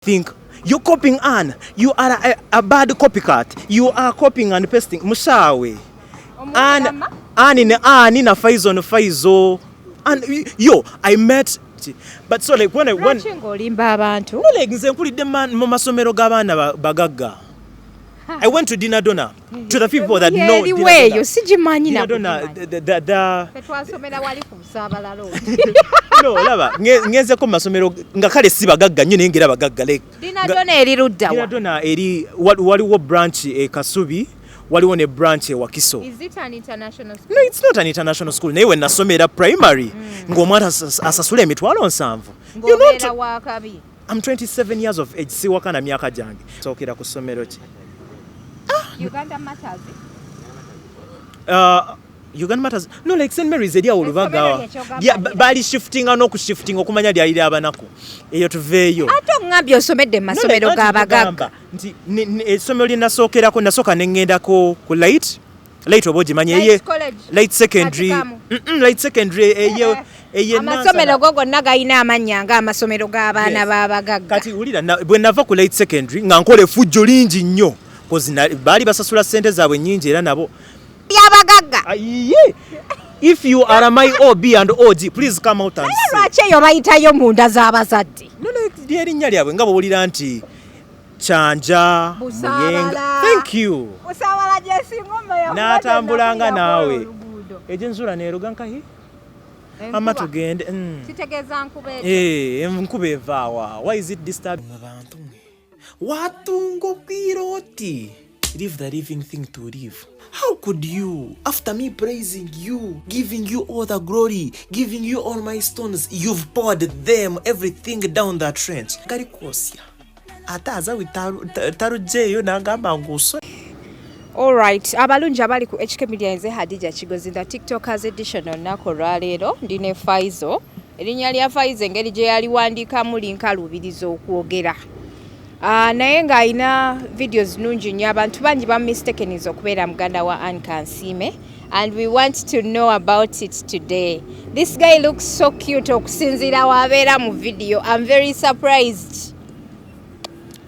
Think you're copying Anne. You are a bad copycat. You are copying and pasting. Musaawe. Anne, Anne ne Anne na Faizo ne Faizo. And yo, I met, but so like when I when Lwaki ng'olimba abantu? No, like nze nkulidde mu masomero g'abaana bagagga. I went to Dina Dona. To the people that know Dina Dona. Eyo sigimanyi. Dina Dona the Twasomera wali ku Busaabala Road. No, laba, ngezeko mu masomero nga kale si bagagga nnyo, naye ngera bagagga like Dina Dona eri ludda Dina wa? Dona eri waliwo branch e Kasubi, waliwo ne branch e Wakiso. Is it an international school? No, it's not an international school. Naye we nasomera primary ng'omwana asasula 70,000. You're not wakabi. I'm 27 years of age, siwakana myaka gyange. Sookera ku ssomero ki? Uganda Matters. Uganda Matters. No, like St Mary's eri awo Lubagawa. Bali shiftinga n'okushiftinga okumanya lyali ly'abanaku. Eyo tuveeyo. Ate oŋŋambye osomedde mu masomero g'abagagga. Nti essomero lye nasookerako, nasooka ne ŋŋendako ku Light oba ogimanyi eye Light Secondary. Light Secondary eye eye Amasomero go gonna galina amannya ng'amasomero g'abaana b'abagagga. Kati wulira, bwe nava ku Light Secondary nga nkola effujjo lingi nnyo. Cause baali basasula ssente zaabwe nnyingi era nabo byabagagga. Ye, if you are my OB and OG, please come out and say. Lwaki eyo bayitayo munda z'abazadde? No, lyerinnya lyabwe nga bw'owulira nti Kyanja, Muyenga. Thank you. Busaabala gyesinga. N'atambulanga naawe. Egyenzula neeruga nkahi? Ama tugende. Kitegeeza nkuba. Eh, enkuba evaawa. Why is it disturbing? Abantu mwe. Watunga obwire oti. Leave the living thing to live. How could you, after me praising you, giving you all the glory, giving you all my stones, you've poured them, everything down the trench. Gari kwosya. Ate azawi tarugyeyo n'agamba ngu Alright, abalungi abali ku HK Media, nze Hadija Kigozi, the TikTokers edition. Olunaku olwaleero ndi ne Faizo. Erinnya lya Faizo engeri gye yaliwandiikamu linkalubiriza okwogera. Naye ng'alina videos nnungi nnyo. Abantu bangi bamustakeniza okubeera muganda wa Anne Kansiime and we want to know about it today. This guy looks so cute okusinziira wabeera mu video. I'm very surprised.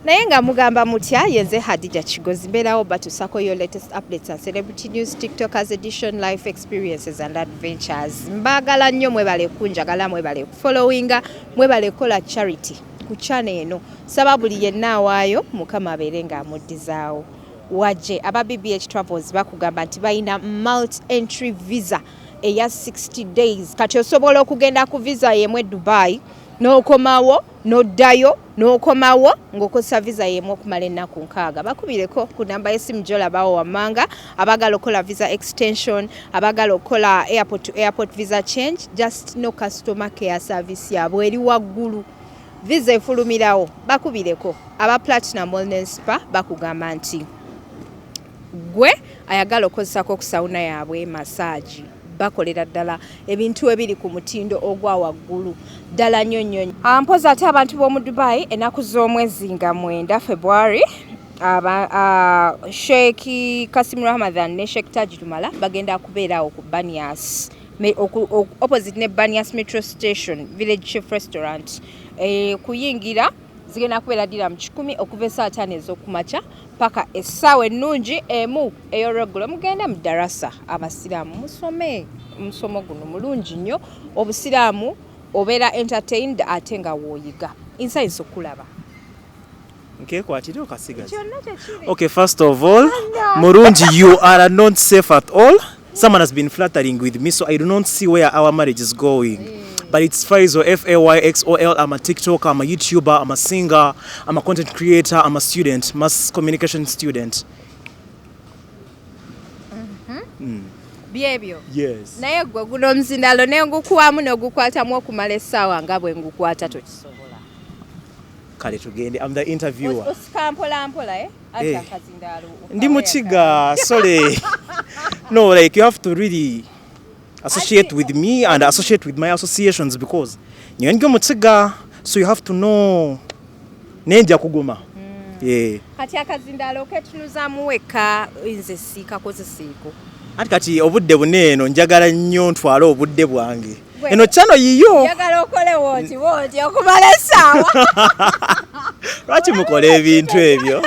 Naye nga mugamba mutya? Yenze Hadija Kigozi, mbeerawo batusako your latest updates and celebrity news, TikTokers edition, life experiences and adventures. Mbaagala nnyo, mwebale kunjagala, mwebale kufollowinga, mwebale kukola charity ku channel eno. Saba buli yenna awaayo, Mukama abeere ng'amuddizaawo. Wajje aba BBH Travels bakugamba nti balina multi entry visa eya 60 days. Kati osobola okugenda ku visa yemu e Dubai n'okomawo, n'oddayo, n'okomawo ng'okozesa visa yemu okumala ennaku 60. Bakubireko ku namba y'essimu gy'olabawo wammanga. Abaagala okukola visa extension, abaagala okukola airport to airport visa change, just no customer care service yaabwe eri waggulu, visa efulumirawo. Bakubireko. Aba Platinum Wellness Spa bakugamba nti gwe ayagala okukozesako ku sauna yaabwe, massage, bakolera ddala ebintu ebiri ku mutindo ogwa waggulu ddala nnyo nnyo. Mpozi ate abantu b'omu Dubai, ennaku z'omwezi nga 9 February, aba Sheikh Kasim Ramadhan ne Sheikh Taj Lumala bagenda kubeerawo ku Banias, opposite ne Banias Metro Station, Village Chef Restaurant. Kuyingira zigenda kubeera dirham 100 okuva essaawa 5 ez'okumakya paka essaawa ennungi 1 ey'olweggulo. Mugende mu darasa, abasiraamu, musome omusomo guno mulungi nnyo. Obusiraamu obeera entertained ate nga wooyiga. Insayinsi okulaba. Nkekwatire okasigaza. Kyonna kyekiri. Okay, first of all, Murungi, you are not safe at all. Someone has been flattering with me, so I do not see where our marriage is going. But it's Fayxol, F A Y X O L. I'm a TikToker, I'm a YouTuber, I'm a singer, I'm a content creator, I'm a student, mass communication student. Byebyo. Yes. Naye gwe guno omuzindalo ne ngukuwamu n'ogukwatamu okumala essaawa nga bwe ngukwata, tokisobola. Kale tugende. I'm the interviewer. Osika mpola mpola, eh? Ati Eh. akazindaalo. Ndi mukiga, sorry. No, like you have to really associate with me and associate with my associations because nyowe ndi omukiga, so you have to know nenja kuguma. Yeah. Kati akazindaalo ketunuzaamu wekka, nze siikakozesiiko. Ati kati obudde buneeno njagala nnyo ntwale obudde bwange. Gwe- Eno channel yiyo. Njagala okole wooti wooti okumala essaawa. Lwaki mukola ebintu ebyo?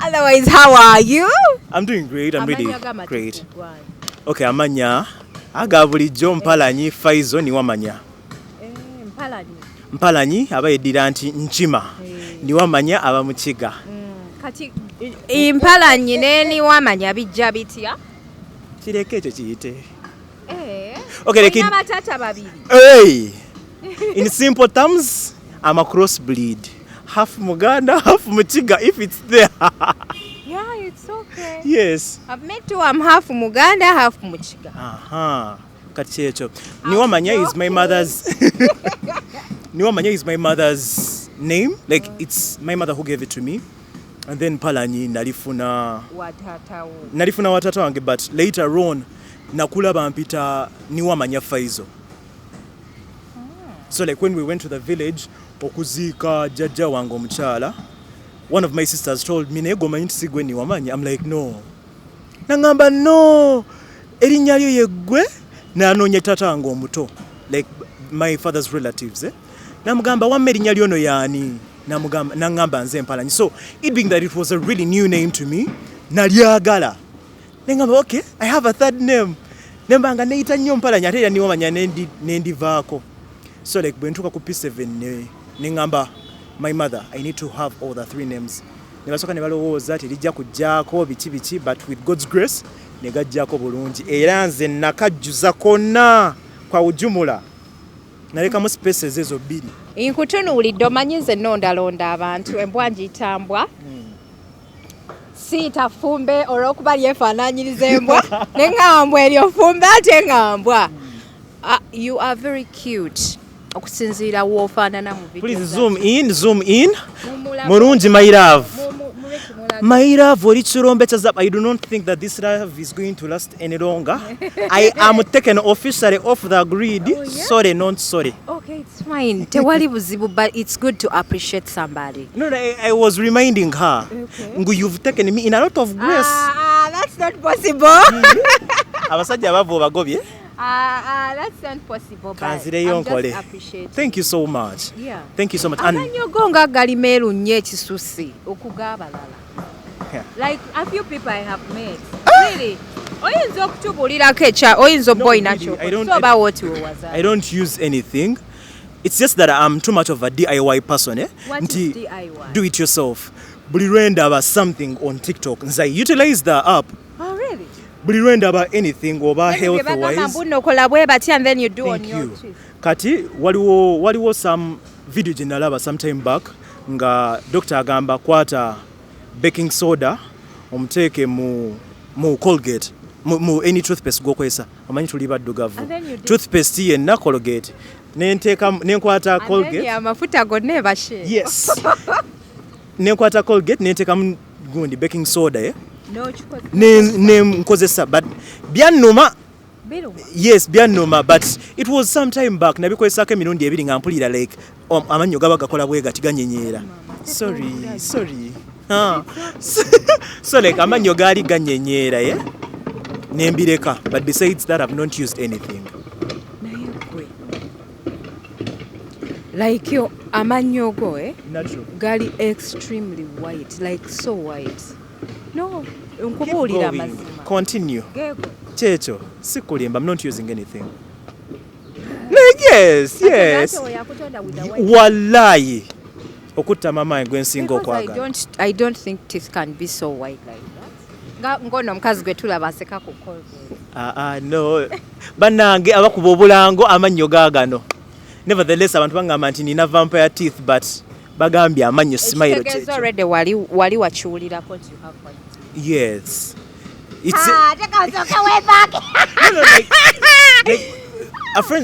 Otherwise, how are you? I'm doing great. I'm really Amannya g'amatuufu great. gwange. Okay, amanya aga bulijjo Mpalanyi Faizo Niwamanya. Eh, Mpalanyi. Mpalanyi aba yeddira nti Nkima. Niwamanya aba Mukiga. Kati Mpalanyi ne Niwamanya bijja bitya? Kireke ekyo kiyite. Eh. Okay, Olina bataata babiri. Hey! In simple terms, I'm a crossbreed. Half Muganda, half Mukiga, if it's there. Yeah, it's okay. Yes. I've met two. I'm half Muganda, half Mukiga. Aha. Kati ekyo. Niwamanya is my mother's Niwamanya is my mother's name. Like, it's my mother who gave it to me. And then Mpalanyi nalifuna Wa taata wo. Nalifuna wa taata wange, but later on nakula bampita Niwamanya Faizo. So like when we went to the village okuziika jjajja wange omukyala, one of my sisters told me, "Naye gwe omanyi nti si gwe Niwamanya?" I'm like, "No." Nangamba, "No, erinnya lyo yeggwe." Nanoonya taata wange omuto, like my father's relatives, eh? Namugamba, "Wamma erinnya lyono yaani?" Namugamba, nangamba, "Nze Mpalanyi." So it being that it was a really new name to me, nalyagala, nengamba, "Okay, I have a third name." Nemba nga neyita nnyo Mpalanyi, ate era Niwamanya nendivaako. So like bwe ntuuka ku P7 neŋŋamba my mother, "I need to have all the three names." Ne basooka ne balowooza terijja kujjaako biki biki, but with God's grace ne gajjako bulungi, era nze nakajjuza konna kwa ujumula, nalekamu spaces ezo bbiri. Nkutunuulidde, omanyi nze nnondalonda abantu, embwa ngiyita mbwa, siita ffumbe olw'okuba lyefaanaanyiriza embwa, ne ŋŋambwa eryo ffumbe ate ŋŋambwa. Ah, you are very cute okusinziira w'ofaanana mu video. Please zoom in, zoom in. Mumulage. Mulungi, my love. Muleke mulage. My love, oli kirombe kya zaabu. I do not think that this love is going to last any longer. I am taken officially off the grid. Oh, yeah? Sorry, not sorry. Okay, it's fine. Tewali buzibu, but it's good to appreciate somebody. No, I was reminding her. Okay. Ngu you've taken me in a lot of grace. Ah, ah, that's not possible. Abasajja abavu obagobye. Ah, ah, that's not possible. But Kanzireyo I'm just nkole. appreciating. Thank you so much. Yeah. Thank you so much. And Amannyo go nga gali meeru nnyo ekisusi okugaabalala. Yeah. Like a few people I have met. Really? Oyinza okutubuulirako ekya oyinza No, obba olina really, I don't- kyokola. So oba wooti wewazaala. I don't use anything. It's just that I'm too much of a DIY person. Eh? What is Nti DIY? do it yourself. Buli lwe ndaba something on TikTok, nze I utilize the app. Oh, really? Buli lwe ndaba anything oba Bye health bagamba wise. mbu nno okola bwe bati and then you do on Thank your you. teeth. Kati waliwo some video gye nalaba some time back nga doctor agamba kwata baking soda omuteeke mu Colgate, mu any toothpaste gw'okozesa, omanyi tuli baddugavu. And then you did. Toothpaste yenna Colgate, nenteeka nenkwata And then Colgate. amafuta gonna ebashe. Yes, nenkwata Colgate nenteekamu gundi baking soda, eh? N'okikoze. Ne nkozesa, but byannuma. Biruma. Yes, byannuma, but it was some time back. Nabikozesako emirundi ebiri nga mpulira like amannyo gaba gakola bwe gati, ganyenyeera. Sorry, sorry. Ah. So like amannyo gaali ganyenyeera ye nembireka, but besides that I've not used anything. Naye gwe. Like yo amannyo go, eh? Natural. Gali extremely white, like so white. No, nkubuulira Keep going. amazima. Continue. Geego. Kyekyo, sikulimba, I'm not using anything. Like, yes. Ate yakutonda with the white. Wallayi, okutta mama gwe nsinga Because I okwagala. don't think teeth can be so white like that. Nga ngono omukazi gwe tulaba aseka ku Colgate. Ah, ah, no, bannange abakuba obulango amannyo gaagano. Nevertheless, abantu bagamba nti nina vampire teeth, but bagambye amannyo smile. Ekitegeeza Kyekyo. already wali wakiwulirako nti you have white teeth. Yes, it's Ah, teka nsooke weevaake. No, like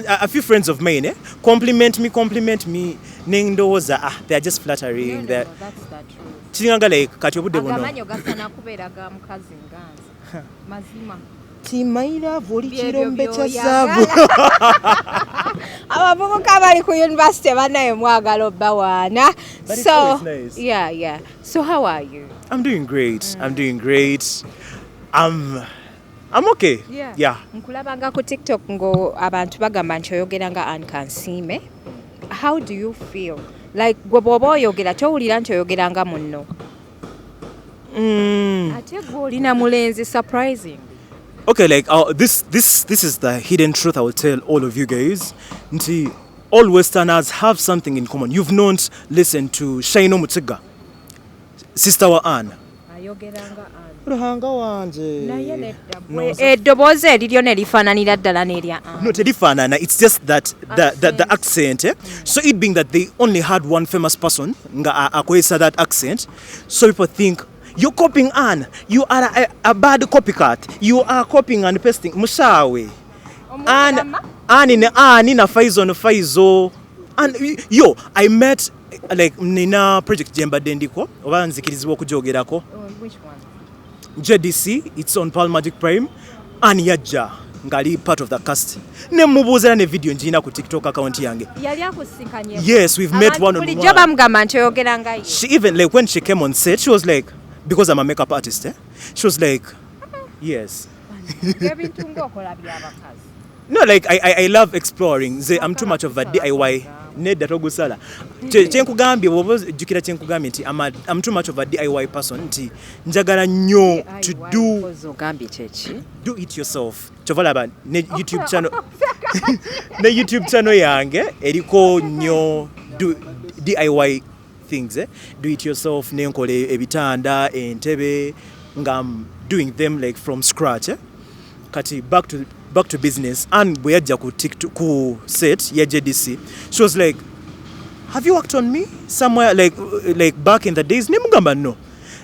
a few friends of mine, eh, compliment me, nendowooza, ah, they are just flattering. No, no, They're- no, that's the truth. Kiringanga like kati obudde buno Agamannyo gasaana kubeera ga mukazi nga nze. Mazima. Timairavu oli Byebyo kirombe kya by'oyagala. zaabu. Abavubuka bali ku university bannaye mwagala obbawaana. But it's So always nice. yeah, so how are you? I'm doing great. I'm doing great. I'm okay. Yeah. Nkulabanga ku TikTok ngo abantu bagamba nti oyogera nga Anne Kansiime. How do you feel? Like gwe bw'oba oyogera towulira nti oyogera nga munno. Ate gwe olina mulenzi, surprising. Okay, like this is the hidden truth I will tell all of you guys. Nti all Westerners have something in common. You've not listened to Shaino Mutiga, sister wa Anne. Ayogera nga Anne. Ruhanga wanje. Naye nedda. No, eddoboozi eriryo ne lifaananira ddala n'erya Anne. No, terifaanana. It's just that the accent. Eh? So it being that they only had one famous person nga akozesa that accent, so people think you're copying Anne. You are a bad copycat. You are copying and pasting. Mushawe. Anne, Anne ne Anne na Faizo ne Faizo. And yo, I met like nina project gye mbadde ndiko oba nzikirizibwa okugyogerako. Oh, which one? JDC, it's on Pearl Magic Prime. Anne yajja ngali part of the cast. Ne mubuuza ne video njina ku TikTok account yange. Yali akusinkanye? Yes, we've met one on one. Bulijjo bamugamba nti oyogera nga ye. She even, like, when she came on set, she was like, because I'm a makeup artist, eh? She was like, yes. Ebintu ng'okola by'abakazi. No, like I love exploring. Nze, I'm too much of a DIY. Nedda, togusala. Kyenkugambye bw'oba ojjukira kyenkugambye nti I'm too much of a DIY person, nti njagala nnyo to do Ogambye kyeki? Do it yourself. Kyova laba ne YouTube channel, ne YouTube channel yange eriko nnyo do DIY things, eh? Do it yourself, nenkola ebitanda, entebe, nga I'm doing them like from scratch, eh? Kati back to business. And bwe yajja ku TikTok, ku set ya JDC, she was like, "Have you worked on me somewhere, like back in the days?" Nemugamba, "No."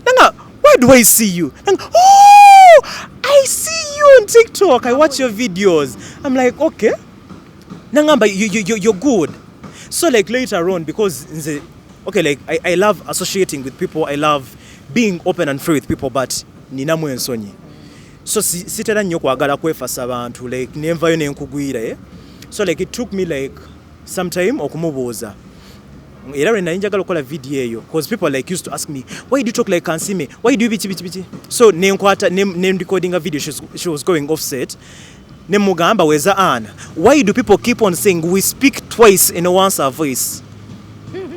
Nanga, "Where do I see you?" Nanga, "Oh, I see you on TikTok. I watch your videos." I'm like, "Okay." Nangamba, "You're good." So like later on, because nze, okay, like I love associating with people. I love being open and free with people, but ninamu ensonyi. So sitera nnyo kwagala kwefasa abantu, like nenvayo nenkugwira, eh? So like it took me like some time okumubuuza. Era lwe nali njagala okukola video eyo, because people like used to ask me, "Why do you talk like Kansime? Why do you biki biki biki?" So nenkwata ne recording a video. She was going off set, nemugamba, "Weza Anna, why do people keep on saying we speak twice in once our voice?"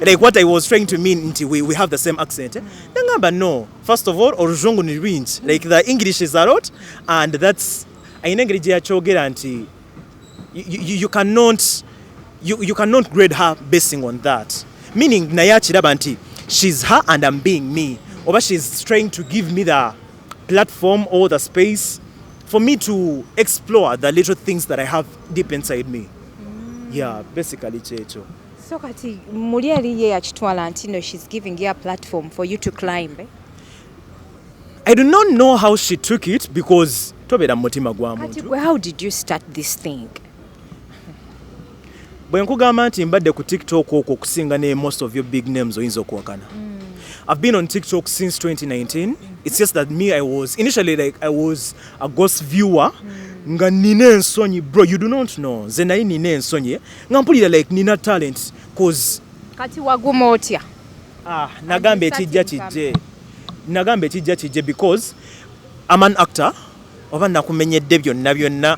Like what I was trying to mean nti we have the same accent, eh? Nangamba, "No, first of all, oluzungu ni lungi, like the English is a lot," and that's ayina engeri gye yakyogera nti you cannot grade her basing on that, meaning naye akiraba nti she's her and I'm being me, oba she's trying to give me the platform or the space for me to explore the little things that I have deep inside me. Yeah, basically kyekyo. So kati muli eri ye yakitwala nti no, she's giving you a platform for you to climb, eh? I do not know how she took it because tobeera mu mutima gwa Kati muntu. gwe, how did you start this thing? Bwe nkugamba nti mbadde ku TikTok okwo okusinga ne most of your big names, oyinza okuwakana. I've been on TikTok since 2019. It's just that me, I was initially, like, I was a ghost viewer, nga nina ensonyi. Bro, you do not know, nze nali nina ensonyi nga mpulira like nina talent, cause Kati waguma otya? Ah, nagamba ekijja kijje, nagamba ekijja kijje, because I'm an actor, oba nakumenyedde byonna byonna.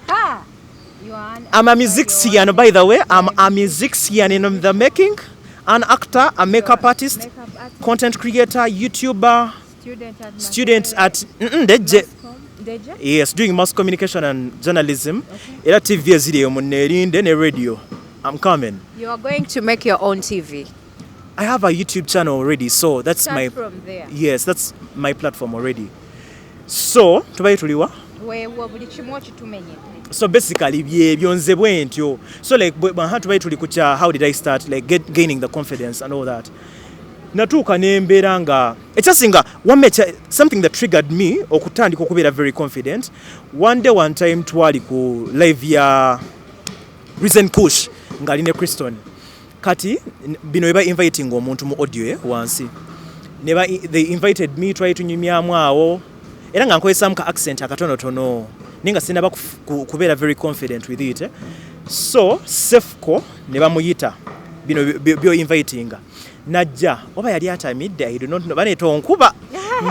I'm a musician, by the way. I'm a musician in the making, an actor, a makeup artist, Makeup artist. Content creator, YouTuber, Student at student at Ndejje. Ndejje? Yes, doing mass communication and journalism. Era TV eziri eyo munneerinde ne radio. I'm coming. You are going to make your own TV. I have a YouTube channel already, so that's Start my from there. Yes, that's my platform already. So, tubaye tuliwa? Weewo buli kimu okitumenyedde. So basically byebyo, nze bwe ntyo. So like aha, tubaye tuli ku kya how did I start, like gaining the confidence and all that. Natuuka nembeera nga ekyasinga wamma something that triggered me okutandika okubeera very confident, one day, one time, twali ku live ya Reason Kush ng'ali ne Criston. Kati bino beba inviting omuntu mu audio, eh, wansi neba they invited me, twali tunyumyamu awo era nga nkozesamu ka accent akatonotono, naye nga sinaba kubeera very confident with it, eh. So Sefco ne bamuyita, bino byo invitinga, najja, oba yali atamidde, I do not know, baneeta onkuba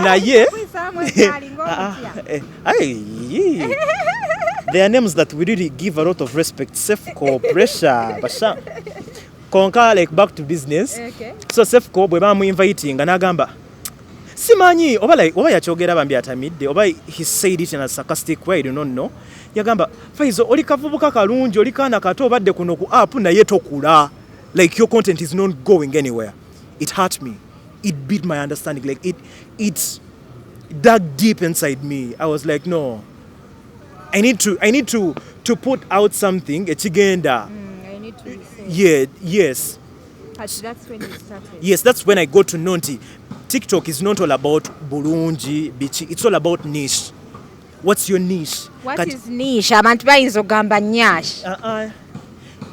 naye. Kuyisaamu ekyali ng'omutya. Ah, eh, ai, there are names that we really give a lot of respect. Sefco, Pressure, basha. Konka, like, back to business. Okay. So Sefco bwe bamuinvitinga n'agamba simanyi oba, like, oba yakyogera bambi atamidde oba he said it in a sarcastic way, I do not know. Yagamba, "Faizo, oli kavubuka kalungi, oli kaana kato, obadde kuno ku app naye tokula, like, your content is not going anywhere." It hurt me. It beat my understanding. Like, it dug deep inside me. I was like, "No, I need to put out something ekigenda." I need to reset. Yeah, yes. But that's when you started. Yes, that's when I got to know nti TikTok is not all about bulungi biki, it's all about niche. What's your niche? What Kati- is niche? Abantu bayinza okugamba nyash. Uh-uh.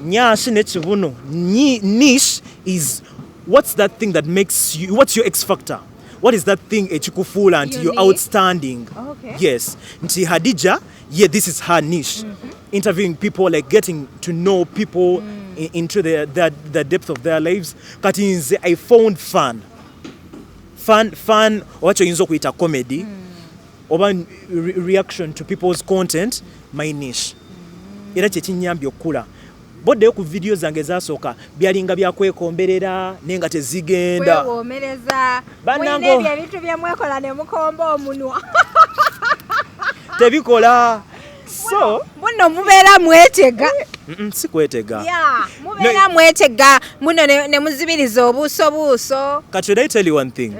Nyash nekibuno. Niche is what's that thing that makes you, what's your X factor? What is that thing ekikufuula nti you're Unique. outstanding? Okay. Yes, nti Hadija, yeah, this is her niche, interviewing people, like getting to know people into the depth of their lives. Kati nze I found fun oba kyoyinza okuyita comedy oba reaction to people's content, my niche. Era kyekinyambye okukula. Boddeyo ku vidiyo zange ezasooka, byalinga byakwekomberera naye nga tezigenda. Kwewoomereza. Bannange- Mulina ebyo ebintu bye mwekola ne mukomba omunwa. Tebikola, so Muno mubeera mwetega. Si kwetega. Yeah, mubeera mwetega muno ne muzibiriza obuuso buuso. Kati should I tell you one thing?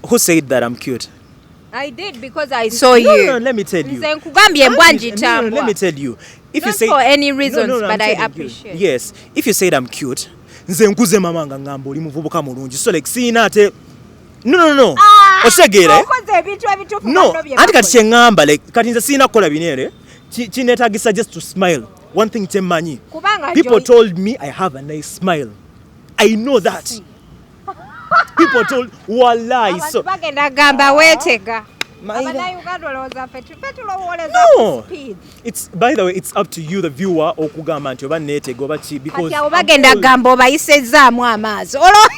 Who said that I'm cute? I did, because I saw No, you. no, let me tell you. Nze nkugambye embwa No, no, ngitambwa. let me tell you. If you Not say for any reasons, No, I'm but I telling you. appreciate. Yes, if you said I'm cute, nze nkuze mama nga ngamba oli muvubuka mulungi. So like siina ate no. Ah, Otegeera, eh? okoze ebintu ebituufu No, banno bye anti kati bakola. kye ŋŋamba, like kati nze siina kukola binere. Kineetagisa just to smile. One thing kyemmanyi. Kubanga People told me I have a nice smile. I know that. People told, wallahi, Abantu so bagenda gamba weetega. Maira. Abannayuganda olowooza ffe tulowooleza No. ku speed. It's, by the way, it's up to you, the viewer, okugamba nti oba neetega oba ki, because Kati abo bagenda gamba obayisezaamu amaaso. Olwo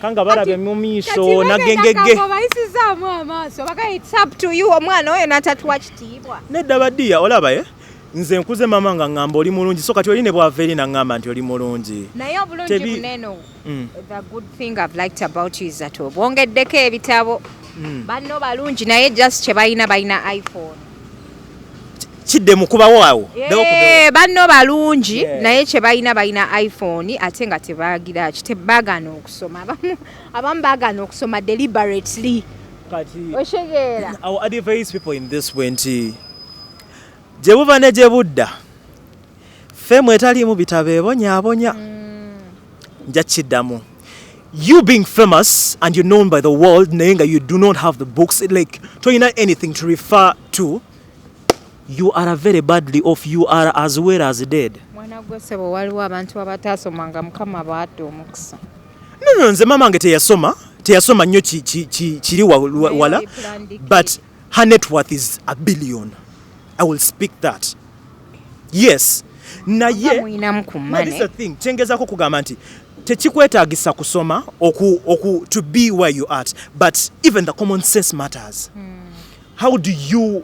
kanga balabye mu Kati miiso bagenda nagengegge. gamba obayisizaamu amaaso. Baga it's up to you, omwana oyo n'atatuwa kitiibwa. Nedda badiya, olaba, eh? Nze nkuze mama nga ŋŋamba oli mulungi, so kati oli ne bwava eri naŋŋamba nti oli mulungi. Naye obulungi bunene. The good thing I've liked about you is that obwongeddeko ebitabo. Banno balungi naye just kye balina, balina iPhone. Kidde mu kubawo awo. Ddewo kubewo. Eh, banno balungi naye kye balina, balina iPhone ate nga tebagira ki, tebaagaana okusoma. Abamu baagaana okusoma deliberately. Kati Otegeera? I will advise people in this way nti gye buva ne gye budda, fame etaliimu bitabo ebonyaabonya. Nja kiddamu. You being famous and you're known by the world naye nga you do not have the books, like toyina anything to refer to, you are very badly off. You are as well as dead. Mwana gwe ssebo, waliwo abantu abataasoma nga Mukama baadde omukisa. No, nze mama nge teyasoma nnyo kiri Naye wala oli plan D. but her net worth is a billion. I will speak that, yes, naye Muyinamu ku No, this is money. the thing kyengezaako kugamba nti tekikwetaagisa kusoma oku to be where you at, but even the common sense matters. How do you,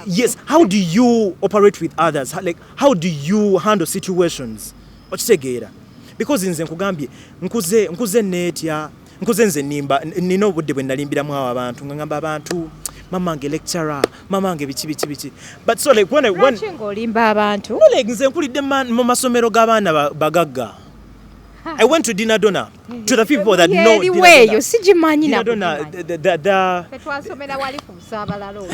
yes, how do you operate with others? Like, how do you handle situations? Okitegeera? Because nze nkugambye nkuze neetya, nkuze nze nimba nina obudde bwe nalimbiramu awo abantu nga ngamba abantu mama nge lecturer, mama nge biki biki biki, but so like when Lwaki ng'olimba abantu? No, like nze nkulidde mu masomero g'abaana bagagga. I went to Dina Dona. To the people that know Yeriwo Dina eyo Dona. sigimanyi. Dina Dona, the Ffe twasomera wali ku Busaabalalo.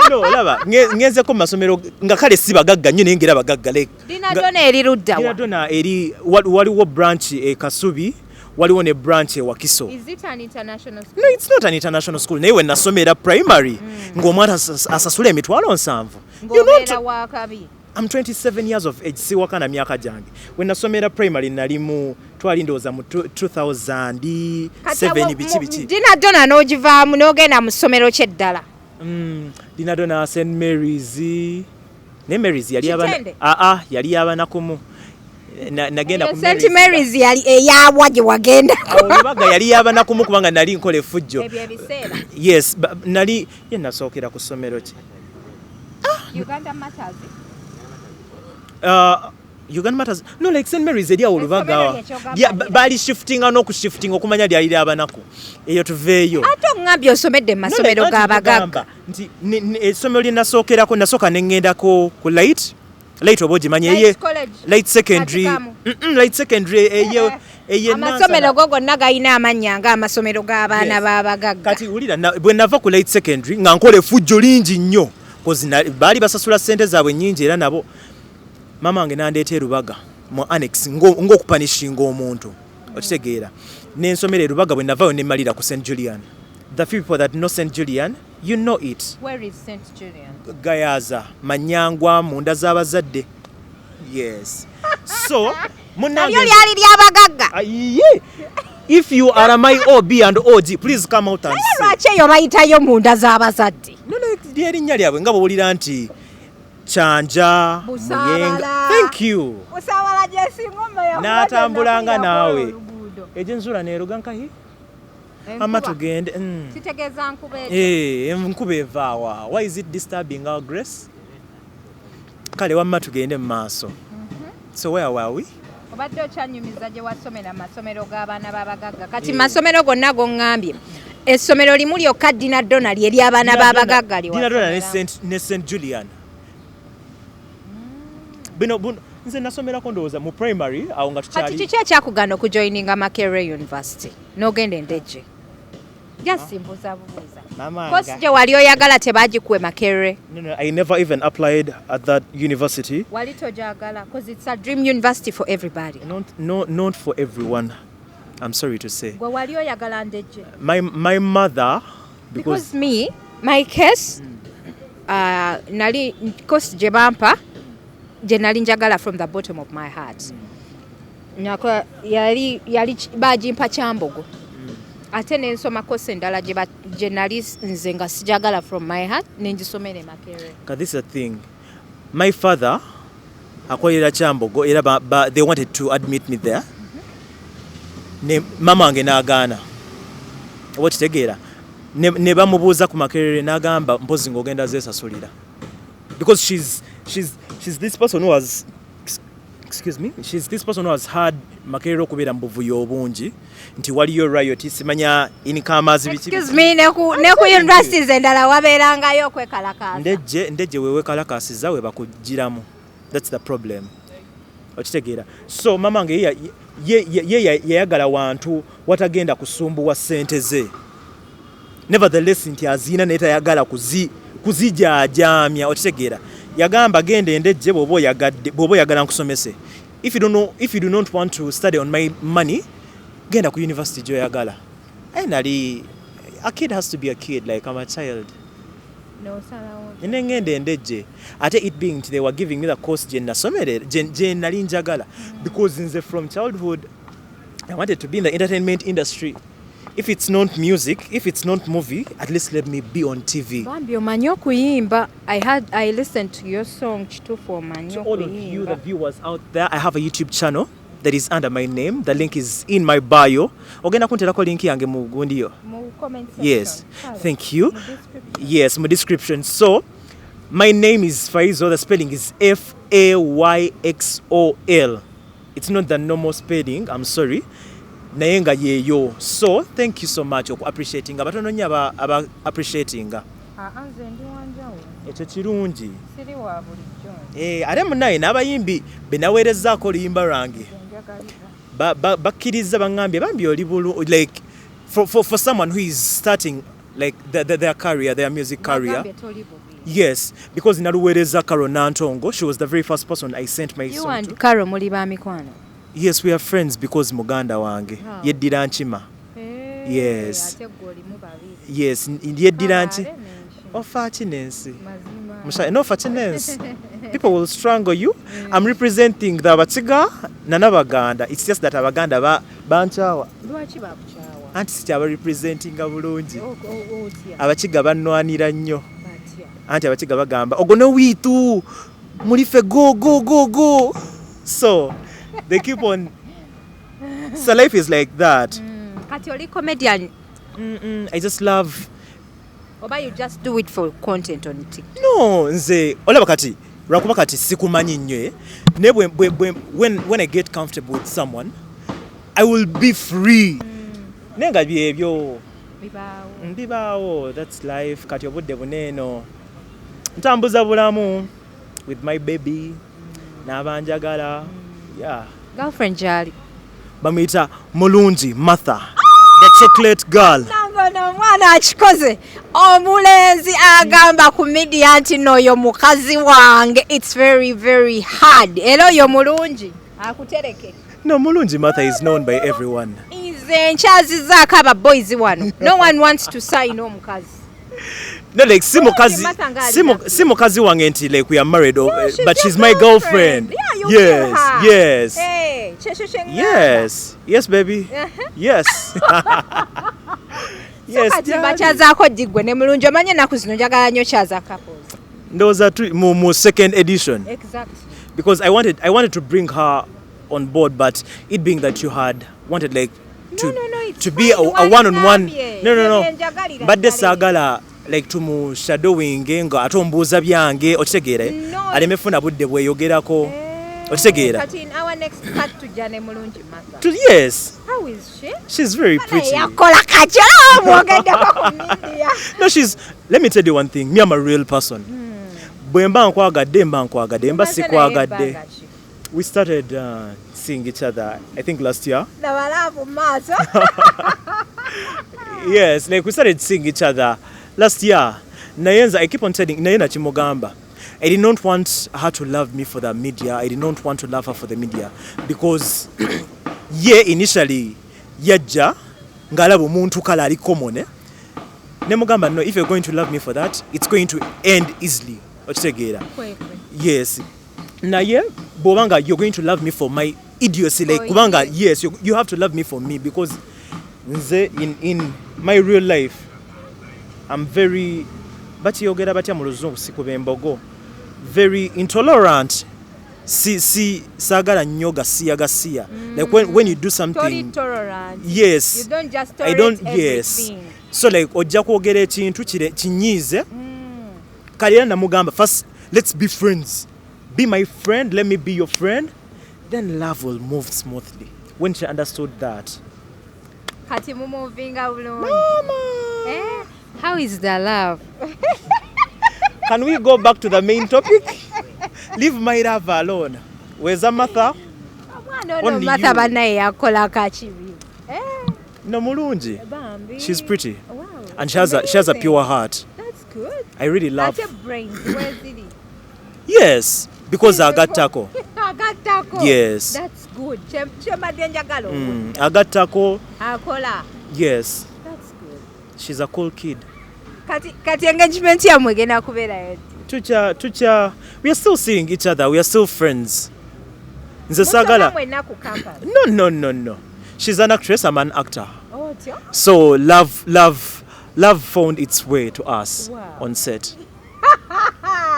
No, laba, ngenzeko mu masomero nga kale si bagagga nnyo naye ngera bagagga, like Dina Dona eri ludda Dina wa? Dona eri waliwo branch e Kasubi, waliwo ne branch e Wakiso. Is it an international school? No, it's not an international school. Naye we nasomera primary ng'omwana asasula 70,000. You're not Ng'obeera wakabi. I'm 27 years of age, siwaka na myaka gyange. We nasomera primary nali mu twali ndowooza mu 2007 biki biki. Dina Dona n'ogivaamu n'ogenda mu ssomero kyeddala. Dina Dona, St Mary's. Ne Mary's yali abana Kitende? Ah, yali abana kumu. Nagenda ku St Mary's yali eyawa gye wagenda? Awo Lubaga yali yabana kumu kubanga nali nkola effujjo. Ebyo ebiseera. Yes, nali ye nasookera ku ssomero ki? Uganda Matters. Uganda Matters, no, like St Mary's eri awo Essomero Lubaga. lye kyogamba Baali shiftinga n'okushiftinga okumanya lyali lyabanaku. Eyo tuveeyo. Ate oŋŋambye osomedde mu masomero No, like, anti g'abagagga. nkugamba nti essomero lye nasookerako, nasooka ne ŋŋendako ku Light, oba ogimanyi? Light Eye College. Light Secondary. Katikamu. Light Secondary eye eye Amasomero Nansana. go gonna galina amannya ng'amasomero g'abaana Yes. b'abagagga. Kati wulira, bwe nava ku Light Secondary nga nkola effujjo lingi nnyo, 'cause baali basasula ssente zaabwe nnyingi, era nabo maama wange nandeeta e Rubaga mu annex ng'okupunishinga omuntu, okitegeera? Nensomera e Rubaga. Bwe navayo nemmalira ku St Julian. The few people that know St Julian, you know it. Where is St Julian? Gayaza, Manyangwa, munda z'abazadde. Yes, so munnange Nalyo lyali ly'abagagga. Aye. If you are my OB and OG, please come out and say. Lwaki eyo bayitayo munda z'abazadde? No, lyerinnya lyabwe nga bwowulira nti Kyanja, Busaabala. Muyenga. Thank you. Busaabala gyesinga. N'atambulanga naawe. Egyo enzula neeruga nkahi ama tugende. Kitegeeza nkuba. Eh, enkuba evaawa. Why is it disturbing our grace? Kale wamma tugende mu maaso. So where were we? Obadde okyanyumiza gye wasomera masomero g'abaana b'abagagga. Kati Eh. masomero gonna goŋŋambye, essomero limu lyokka, Dina Dona, lye ly'abaana b'abagagga. Dina Dona ne lyewasomeramu. Ne St Julian. Bino nze nasomerako ndowooza mu primary awo nga Kati tukyali. kiki ekyakugaana okujoininga Makerere University n'ogenda Endejje? Just mbuuza bubuuza. Mama Course gye wali oyagala tebagikuwe Makerere? No, I never even applied at that university. Wali togyagala? Because it's a dream university for everybody. Not, no, not for everyone. I'm sorry to say. Gwe wali oyagala Ndejje? My mother, because, Because me, my case, nali course gye bampa gye nali njagala from the bottom of my heart. Nako yali bagimpa Kyambogo, ate nensoma course endala gye nali nze nga sijagala from my heart, nengisomera e Makerere. 'Cause this is a thing. My father akolera Kyambogo era they wanted to admit me there. Ne mama wange n'agaana. Oba okitegeera? Ne bamubuuza ku Makerere n'agamba mpozi ng'ogenda zeesasulira. Because she's this person who has, excuse me, she's this person who has had Makerere okubeera mu buvuyo obungi nti waliyo riot, simanya incomas, biki. Excuse me, ne ku universities endala wabeerangayo okwekalakaasa. Ndejje wewekalakasiza we bakugiramu. That's the problem, okitegeera? So mama wange ye yayagala wantu watagenda kusumbuwa ssente ze. Nevertheless nti aziina, naye tayagala kuzijaajamya, okitegeera? Yagamba genda Endejje bw'oba oyagadde, bw'oba oyagala nkusomese. If you don't know, if you do not want to study on my money, genda ku university gy'oyagala. Aye nali a kid has to be a kid, like I'm a child. N'osalawo. Nengenda Endejje, ate it being nti they were giving me the course gye nasomerera, gye nali njagala, because nze from childhood I wanted to be in the entertainment industry. If it's not music, if it's not movie, at least let me be on TV. Bambi omanyi okuyimba. I listened to your song. Kituufu omanyi To all of you, the okuyimba. viewers out there, I have a YouTube channel that is under my name. The link is in my bio. Ogenda kunterako link yange mu gundi yo. Mu comment section. Yes. Kale. Thank you. Mu description. Yes, my description. So my name is Faizo. The spelling is Fayxol. It's not the normal spelling, I'm sorry, naye nga yeeyo. So thank you so much oku appreciatinga. Batono nnyo aba appreciatinga. Aa, nze ndi wanjawulo. Ekyo kirungi. Siri wa bulijjo. Eh, ate munaye n'abayimbi be naweerezaako oluyimba lwange Njagalira. Bakkiriza, baŋŋambye bambi oli bulu like for someone who is starting like their career, their music career. Bagambye toli bubi. Yes, because naluweereza Caro Nantongo. She was the very first person I sent my You song and to. Caro muli ba mikwano? Yes, we are friends because muganda wange. Ah. Yeddira nkima. Eh, Yes. ate gwe olimu babiri. Yes, yeddira nki Kabaale n'enkima. Ofa ki n'ensi? Mazima. No, fa ki n'ensi? People will strangle you. I'm representing the Abakiga n'Abaganda. It's just that Abaganda bankyawa. Lwaki bakukyawa? Anti sikyaba representinga bulungi. Otya? Abakiga bannwanira nnyo. Batya? Anti Abakiga bagamba ogwo ne wiitu mulife, go go go go. So they keep on. So life is like that. Kati oli comedian? I just love Oba you just do it for content on TikTok? No, nze olaba kati Lwakuba kati sikumanyi nnyo, eh? Naye when I get comfortable with someone, I will be free. Naye nga byebyo. Bibaawo. Mbibaawo, that's life. Kati obudde buneeno ntambuza bulamu with my baby n'abanjagala, yeah. Girlfriend gyali? Bamuyita Mulungi Martha, the chocolate girl. Nangono omwana akikoze, omulenzi agamba ku media nti noyo mukazi wange. It's very very hard. Era oyo mulungi akutereke. No, Mulungi Martha is known by everyone. Nze nkyazizaako ababoys wano, no one wants to sign omukazi. No, like si mukazi Martha nga si si mukazi wange nti like we are married or, She's but your she's my girlfriend. Yeah, you feel Yes. her. Yes. Hey, kyekyo kye ŋŋamba. Yes, baby. Yes. Yes. So kati Gyali. mbakyazaako ddi gwe ne Mulungi? Omanye ennaku zino njagala nnyo kyaza couples. Ndowooza mu second edition. Exactly. Because I wanted to bring her on board, but it being that you had wanted like to No, it's to be fine. a one on one. Wangambye. No. Bye njagalira Mbadde ddala. saagala like tumu shadowing nga ate ombuuza byange, okitegeera? No. Aleme funa budde bweyogerako. Eh, Okitegeera? Kati in our next part tujja ne Mulungi Martha. Yes. How is she? She's very pretty. Yakola kaki mwogeddeko ku media? No, she's, let me tell you one thing. Me, I'm a real person. Bwe mba nkwagadde, mba nkwagadde, mba Mumaze naye sikwagadde. ebbanga ki? We started seeing each other, I think, last year. Laba love mu maaso. Yes, like we started seeing each other last year. Naye nze I keep on telling, naye nakimugamba, I did not want her to love me for the media. I did not want to love her for the media because ye initially yajja ng'alaba omuntu kale ali common, eh? Ne mugamba, no, if you're going to love me for that, it's going to end easily, okitegeera? Yes, naye bw'oba nga you're going to love me for my idiocy, like For kubanga you. Yes, you have to love me for me because nze in my real life I'm very, bakiyogera batya mu Luzungu, sikuba embogo, very intolerant. Si saagala nnyo gasiya gasiya, like when you do Toli something tolerant. Yes. You don't just I tolerate don't, yes. everything. So like ojja kwogera ekintu kinyiize. Kale era namugamba, first let's be friends, be my friend, let me be your friend, then love will move smoothly. When she understood that, Kati mumuvinga bulungi. Mama. Eh? How is the love? Can we go back to the main topic? Leave my love alone. Weza Martha? Omwana ono Only Martha you. bannaye yakola kakibi. Eh, No, mulungi. bambi. She's pretty. Wow. And she has a Amazing. pure heart. That's good. I really love. Ate brains weziri? Yes, because agattako. Agattako. Yes. That's good. Kyembadde njagala Agattako. Akola. Yes. That's good. She's a cool kid. Kati engagement yammwe egenda kubeera eti? Tucha, we are still seeing each other. We are still friends. Nze Musoma sagala. mwenna ku campus? No. She's an actress, I'm an actor. Otyo. So love found its way to us on set.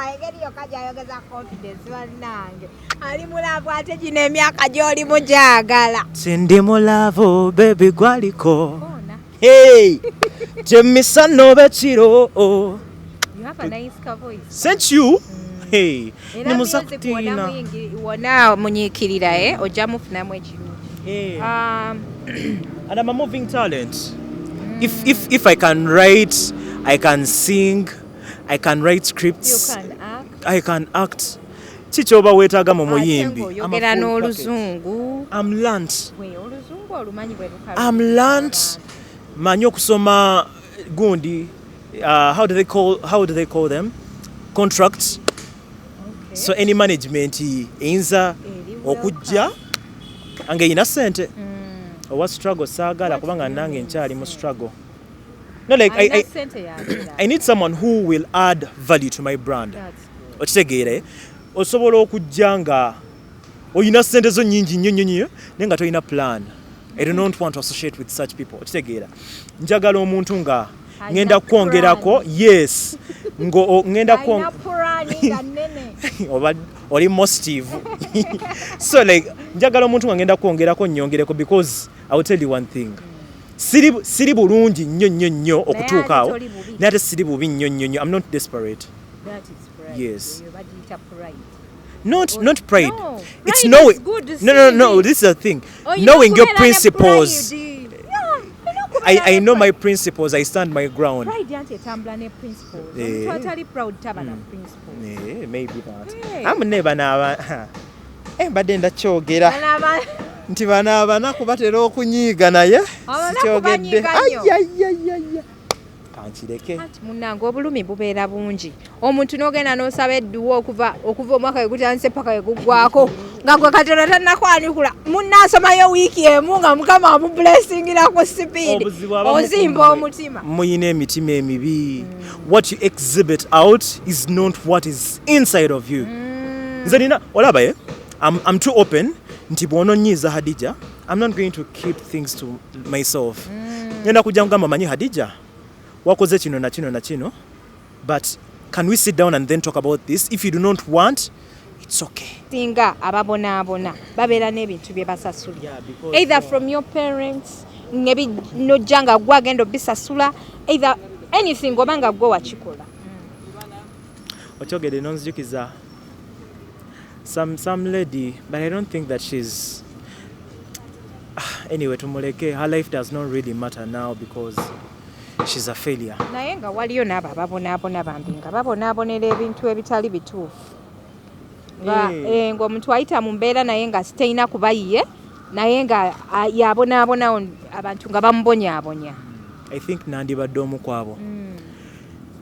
Engeri yokka gyayogeza confidence, bannange, ali mu love, ate gino emyaka gy'olimu gyagala. Sindi mu love, baby, gwaliko. Ona. Hey, kyemisana oba ekiro. You have a nice voice. Sent you. Hey, Era nimuza music wonna kutiina. Wonna munyiikirira, eh, ojja mufunamu ekirungi. Hey. And I'm a moving talent. If I can write, I can sing, I can write You scripts, can act. I can act. Ki kyoba weetaaga mu Ate muyimbi? I'm a ng'oyogera full package. n'Oluzungu. I'm learnt. We Oluzungu olumanyi bwe lukalu. I'm learnt. Manyi okusoma gundi. How do they call them? Contracts. Okay. So any management eyinza Eri okujja nga erina ssente. Owa struggle saagala kubanga nange nkyali mu struggle. No, like Alina ssente yabeera. I need someone who will add value to my brand. That's good. Okitegeere, osobola okujja nga olina ssente zo nnyingi nnyo nnyo nnyo naye nga tolina plan. I do not want to associate with such people. Okitegeera, njagala omuntu nga Alina ngenda kwongerako, yes, ngenda Alina plan nga nnene. Oba oli positive. So like njagala omuntu nga ngenda kwongerako nnyongereko because I will tell you one thing, siri bulungi nnyo nnyo nnyo okutuuka awo, toli bubi. naye ate siri bubi nnyo nnyo nnyo. I'm not desperate. That is right. Pride. Yes. Eyo bagiyita pride. Not pride. No, It's pride knowing is good, No, see. this is the thing. Olina Knowing your okubeera ne principles. pride. Yeah, olina okubeera I ne know my pride. principles. I stand my ground. Pride anti etambula ne principles. Eh. Omuntu atali proud taba na principles. Eh, maybe that. Hey. Amu bano aba mbadde ndakyogera Bano nti bano abanaku batera okunyiiga, naye Abanaku sikyogedde. banyiiga nnyo. Ayayayaya, kankireke. Anti munnange, obulumi bubeera bungi. Omuntu n'ogenda n'osaba edduwa okuva omwaka we gutandise paka we guggwako, nga gwe Katonda tannakwanikula. Munnaasomayo wiiki emu nga Mukama amubulesingira ku sipiidi. Obuzibu abamu ku Ozimba mmwe omutima. Muyina emitima emibi. What you exhibit out is not what is inside of you. Nze nina olaba ye I'm too open nti bw'ononyiiza Hadija, I'm not going to keep things to myself. Ngenda kujja nkugamba, "Manyi Hadija, wakoze kino na kino na kino, but can we sit down and then talk about this? If you do not want, it's okay." Singa ababonaabona babeera n'ebintu bye basasulira, Yeah, because, either from your parents nojja nga gwe agenda obisasula, either anything oba nga gwe wakikola. Okyogedde nonzijukiza some lady, but I don't think that she's, anyway, tumuleke. Her life does not really matter now because she's a failure. Naye nga waliyo n'abo ababonaabona bambi nga babonaabonera ebintu ebitali bituufu nga ng'omuntu ayita mu mbeera naye nga siteyina kuba yiye, naye nga yabonaabonawo, abantu nga bamubonyaabonya. I think nandibadde omu ku abo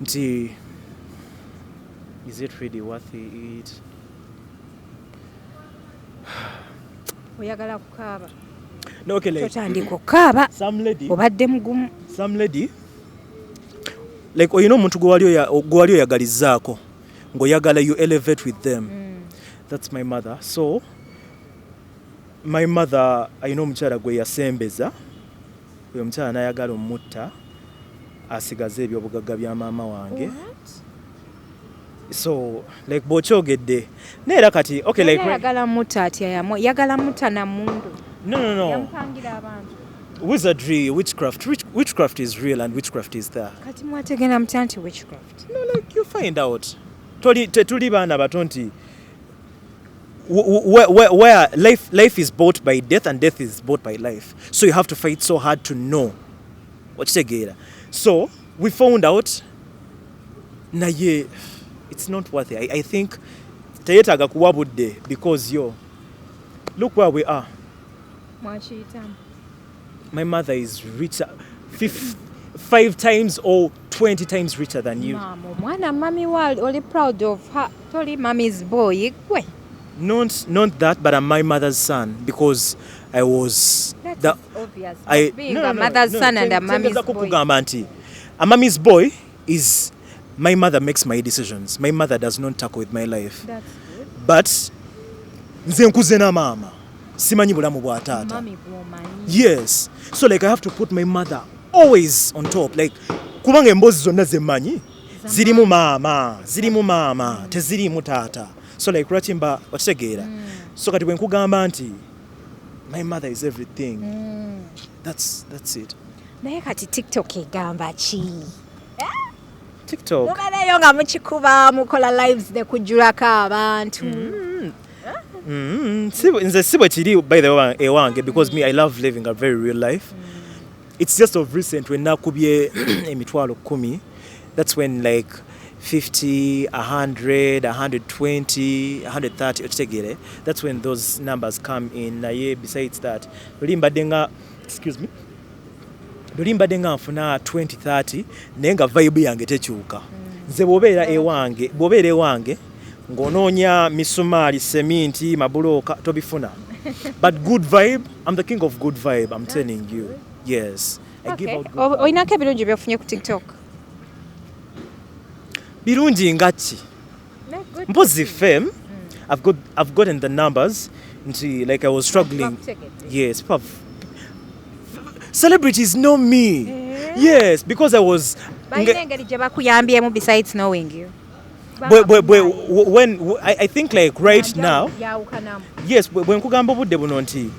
nti is it really worth it? Oyagala kukaaba? No, okay, like Totandika okukaaba. Some lady Obadde mugumu. Some lady, like olina omuntu gwe wali oyagalizzaako ng'oyagala you elevate with them. That's my mother. So my mother alina omukyala gwe yasembeza. Oyo omukyala n'ayagala omutta asigaze ebyobugagga bya maama wange. So like bw'okyogedde naye era kati, okay, like Yagala mutta atya? Yagala mutta na mundu? No. Yamupangira abantu? Wizardry, witchcraft. Witchcraft is real and witchcraft is there. Kati mwategenda mutya nti witchcraft? No, like you find out. Tetuli baana bato nti where life is bought by death and death is bought by life, so you have to fight so hard to know. Okitegeera? So we found out, naye it's not worth it. I think teyetaaga kuwa budde because yo, look where we are. Mwakiyitamu. My mother is richer 5 times or 20 times richer than you. Maama omwana, mami wa oli proud of her. Toli mommy's boy gwe? Not that, but I'm my mother's son because I was That the is obvious. I Being no, a no, mother's no, son and a mommy's kyengezaako boy. kugamba nti a mommy's boy is my mother makes my decisions. My mother does not tackle with my life. That's good. But nze nkuze na maama, simanyi bulamu bwa taata. Mami bw'omanyi. Yes, so like I have to put my mother always on top, like kubanga emboozi zonna zemmanyi zirimu maama, zirimu maama, tezirimu taata. So like lwaki mba, okitegeera? So kati bwe nkugamba nti my mother is everything, that's it. Naye kati TikTok egamba ki? TikTok? Mubeereyo nga mukikuba, mukola lives ne kujjulako abantu. Nze si bwe kiri, by the way, ewange, because me, I love living a very real life. It's just of recent when nakubye 10,000, that's when like 50, 100, 120, 130, okitegeere? That's when those numbers come in. Naye besides that, luli mbadde nga, excuse me, luli mbadde nga nfuna 20, 30, naye nga vibe yange tekyuka. Nze bw'obeera ewange ng'onoonya misumaali, seminti, mabulooka, tobifuna, but good vibe, I'm the king of good vibe, I'm telling you. Yes, I give out good vibe. Olinako ebirungi byofunye ku TikTok? Birungi nga ki? Mpozi fame. I've gotten the numbers nti like I was struggling. Bakutegedde. Yes, people celebrities know me. Yes, because I was Balina engeri gye bakuyambyemu besides knowing you? When I think like right now, Yawukanamu. Yes, bwe nkugamba obudde buno nti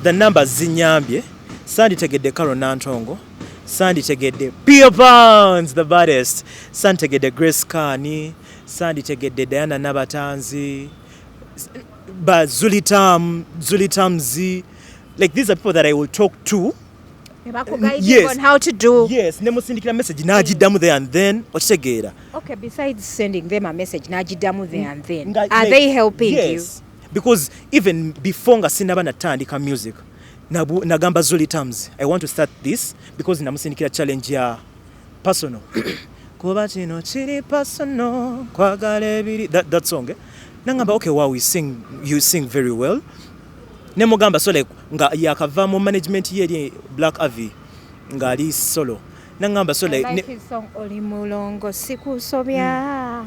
the numbers zinyambye, sanditegedde Caro Nantongo, sanditegedde Pia Pounds the baddest, sanditegedde Grace Kani. Sanditegedde Diana Nabatanzi, ba Zulitam, Zulitamzi. Like, these are people that I will talk to. Yes. On how to do. Yes, nemusindikira message n'agiddamu there and then, okitegeera? Okay, besides sending them a message n'agiddamu there and then, are like, they helping? Yes. You because even before nga sinaba natandika music, nagamba Zulitams, "I want to start this," because namusindikira challenge ya personal, kuba kino kiri personal, kwagala ebiri, that song, eh? Nangamba, "Okay, wow, you sing very well." Nemugamba, so like nga yakava mu management ye eri Black Avi, ng'ali solo. Nangamba, so like, I like his song, "Oli Mulongo Sikusobya,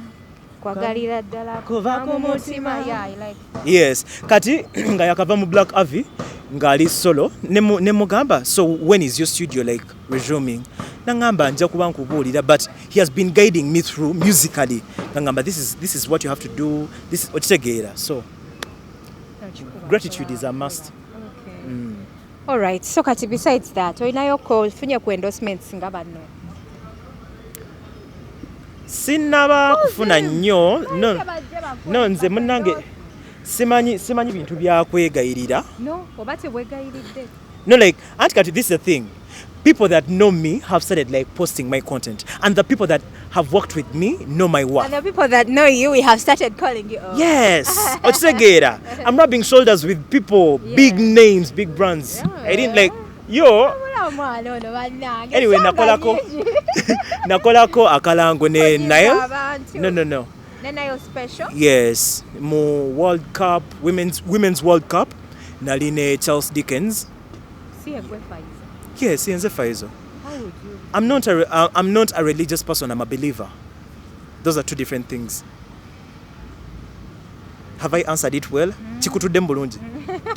Kwagalira Ddala Kuva ku mutima." Yeah, I like. Yes, kati nga yakava mu Black Avi, ng'ali solo, nemugamba, "So when is your studio like resuming?" Nangamba, "Nja kuba nkubuulira." But he has been guiding me through musically. Nangamba, This is what you have to do, this," okitegeera? So gratitude is a must. Okay. All right. So kati besides that, olinayoko ofunye ku endorsements nga banno? Sinnaba kufuna nnyo, no. Nze munnange simanyi bintu byakwegayirira. No, oba tebwegayiridde. No, like, anti kati this is the thing. People that know me have started like posting my content, and the people that have worked with me know my work. And the people that know you, we have started calling you. Oh. Yes, okitegeera? I'm rubbing shoulders with people, big names, big brands. I didn't like yo. Wabula omwana ono bannange. Anyway, Ensonga nakolako nyingi. Nakolako akalango ne Onyiza Nile. abantu. No. Ne Nile Special. Yes, mu World Cup, women's World Cup, nali ne Charles Dickens. Si ye gwe Faiza? Yes, yenze Faizo. How would you? I'm not a religious person. I'm a believer. Those are two different things. Have I answered it well? Kikutuddemu bulungi?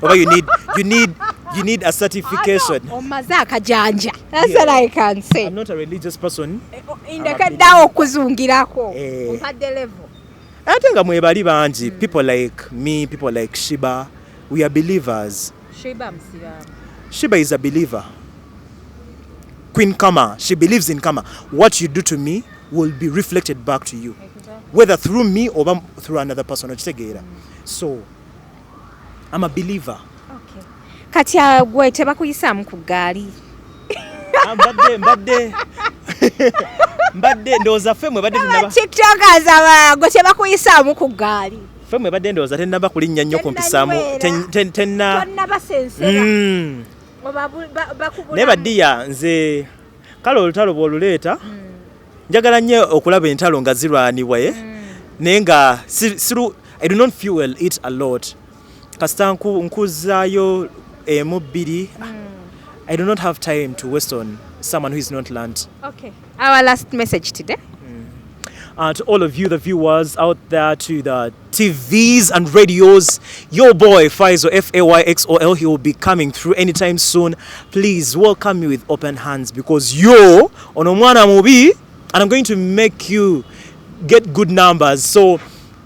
Oba you need a certification? Omaze akajanja. That's what I can say. I'm not a religious person. Ndekeddeawo okuzungirako. Eh. Ompadde level. Ate nga mwebali bangi. People like me, people like Sheebah, we are believers. Sheebah musiraamu. Sheebah is a believer. Queen Karma, she believes in karma. What you do to me will be reflected back to you, whether through me or through another person. Okitegeera? So, I'm a believer. Okay. Kati gwe tebakuyisaamu ku ggaali? Ah, mbadde ndowooza ffe mwe badde tennaba Tiktokers abalala, gwe tebakuyisaamu ku ggaali? Ffe mwe badde ndowooza tennaba kulinnya nnyo kumpisaamu. Tennanywera. Tenna Tonnabasensera? Oba bakubulamu? Naye baddiya, nze kale olutalo bw'oluleeta, njagala nnyo okulaba entalo nga zirwanibwa, ye naye nga I do not fuel it a lot. Kasita nkuzaayo emu bbiri. I do not have time to waste on someone who is not learned. Okay. Our last message today. To all of you, the viewers out there, to the TVs and radios, your boy Fayxol, F A Y X O L, he will be coming through anytime soon. Please welcome me with open hands because yo, ono mwana mubi, and I'm going to make you get good numbers. So,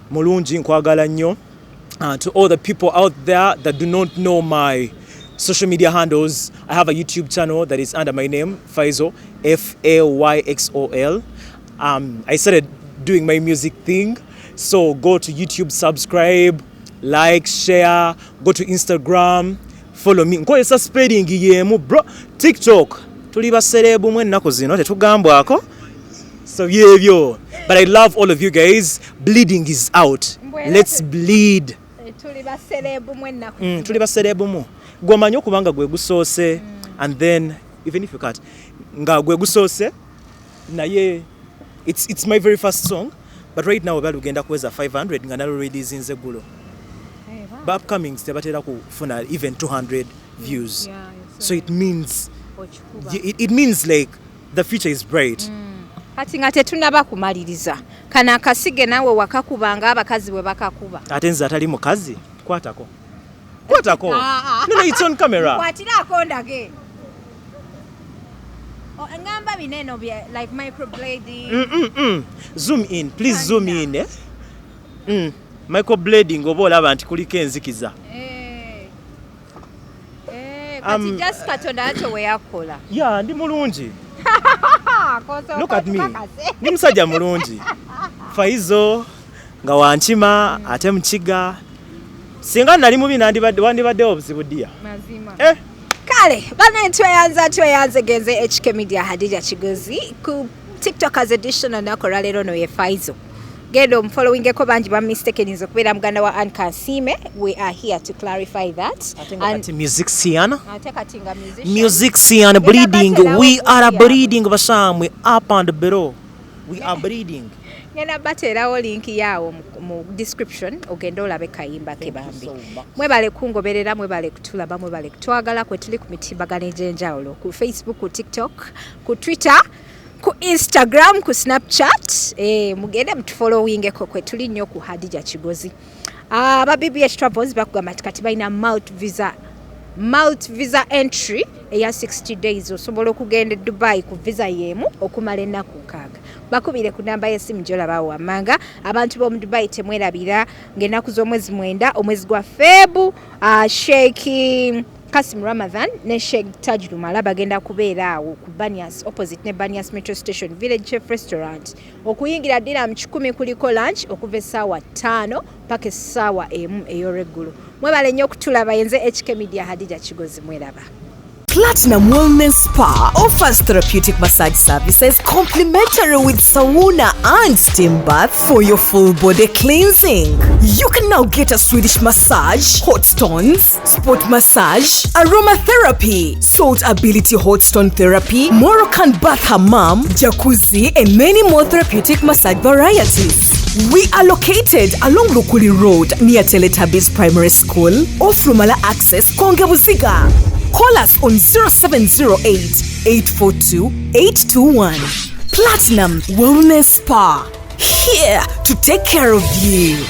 mulungi nkwagala nnyo. To all the people out there that do not know my social media handles, I have a YouTube channel that is under my name, Fayxol, F A Y X O L. I started doing my music thing, so go to YouTube, subscribe, like, share, go to Instagram, follow me. Nkozesa spelling yemu, bro. TikTok, tuli ba celeb mu ennaku zino tetugambwako. So byebyo. But I love all of you guys. Bleeding is out. Mbwera Let's bleed. Tuli ba celeb mu ennaku. Tuli ba celeb mu. Gw'omanyi okubanga gwe gusoose, and then even if you cut nga gwe gusoose, naye it's my very first song, but right now oba lugenda kuweza 500 nga nalo releasinze eggulo. Ba upcomings tebatera kufuna even 200 views. So it means it means like the future is bright. Kati nga tetunaba kumaliriza, kano akasige naawe wakakuba nga abakazi bwe bakakuba? Ate nze atali mukazi, kwatako, kwatako. Ah, ah. No, it's on camera. Kwatiraako ndage. Oh, ngamba bineno bye like microblading. Zoom in, please, zoom in, eh? Microblading oba olaba nti kuliko enzikiza. Eh. Eh, kati just Katonda atyo we yakola. Ya, ndi mulungi. Look at me, ndi musajja mulungi, Faizo nga wankima ate mukiga. Singa nali mubi wandibaddewo obuzibu ddiya. Mazima. Eh. Kale bane, tweyanza, tweyanze genze HK Media, Hadija Kigozi ku TikTokers edition. Olunaku olwaleero no ye Faizo, genda omufollowingeko. Bangi bamistakeninza okubeera muganda wa Ann Kansime. We are here to clarify that. Ate nga kati musician. Ate kati nga musician. Musician bleeding. Baterawo We are gundi. bleeding, basamwe, up and below we are bleeding. Ngenda bateerawo link yaawo mu description, ogende olabe kayimba ke. Bambi, So much. mwebale kungoberera, mwebale kutulaba, mwebale kutwagala. Kwe tuli ku mitimbagano egy'enjawulo, ku Facebook, ku TikTok, ku Twitter, ku Instagram, ku Snapchat. Mugende mutufollowingeko, kwe tuli nnyo ku Hadija Kigozi. Aba BBH Travels bakugamba nti kati balina multi visa entry eya 60 days. Osobola okugenda e Dubai ku visa y'emu okumala ennaku 60. Bakubire ku namba y'essimu gyolabawo wammanga. Abantu b'omu Dubai, temwerabira ng'ennaku z'omwezi 9 omwezi gwa Febu, Sheikh Kasim Ramadhan ne Sheikh Taj Lumala bagenda kubeera awo ku Banias, opposite ne Banias Metro Station, Village Chef Restaurant. Okuyingira dirham 100, kuliko lunch okuva essaawa 5 paka essaawa 1 ey'olweggulo. Mwebale nnyo okutulaba. Yenze HK Media, Hadija Kigozi. Mweraba. Platinum Wellness Spa offers therapeutic massage services complimentary with sauna and steam bath for your full body cleansing. You can now get a Swedish massage, hot stones, sport massage, aromatherapy, salt ability hot stone therapy, Moroccan bath hammam, jacuzzi, and many more therapeutic massage varieties. We are located along Lukuli Road near Teletubbies Primary School, off Lumala Access, Konge Buziga. Call us on 0708 842 821. Platinum Wellness Spa, here to take care of you.